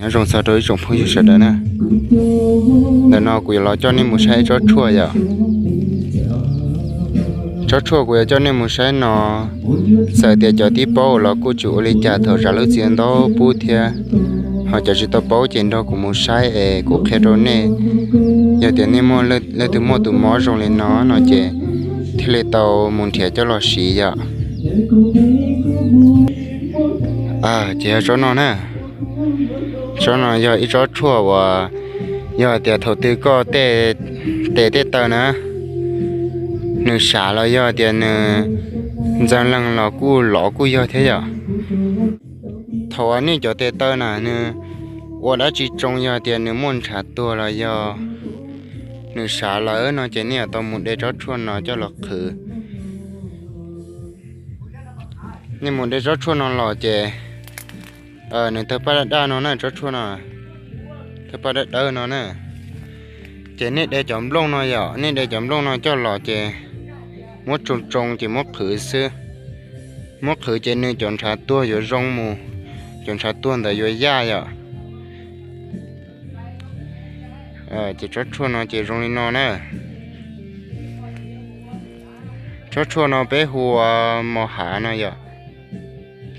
Nyob zoo txog rau ib tsoom phooj ywg sawv daws na. Ntawm no kuv yuav los coj nej mus saib ib tsob tshuaj yom. Tsob tshuaj kuv yuav coj nej mus saib no, txawm tias cov tib paub los kuj tsis ua li cas thaum zam lub txim ntau pub thiab. Ho cov tsis tau paub ces nrog kuv mus saib es kuv qhia rau nej. Yog tias nej muaj leej twg muaj tus mob zoo li no no ces thiaj li tau mus nrhiav coj los siv yom. Ces yog tsob no na. Tsob no yog ib tsob tshuaj uas yog tias thaum twg koj tej tes tej taw na, nws sav los yog tias nws ntxeev leeg los kuj lov kuj yog thiab yom. Thaum uas nej cov tes taw na nws ua dab tsi tsoo, yog tias nws muaj ntshav tuag los yog nws sav lawm no ces nej yuav tau mus de tsob tshuaj no coj los qhwv. Nej mus de tsob tshuaj no los ces nws tawg paj daj daj no na, tsob tshuaj no tawg paj daj dawb no na. Ces nej de cov nplooj no yom, nej de cov nplooj no coj los ces muab tsoo tsoo ces muab qhwv xwb. Muab qhwv ces nws cov ntshav tuag yuav zoo mus, cov ntshav tuag ntawd yuav yaj yom. Ces tsob tshuaj no ces zoo li no na. Tsob tshuaj no peb hu ua mos hav no yom.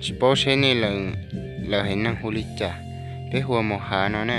Tsis paub seb nej lawv haiv neeg hu li cas, peb hu ua mos hav no na.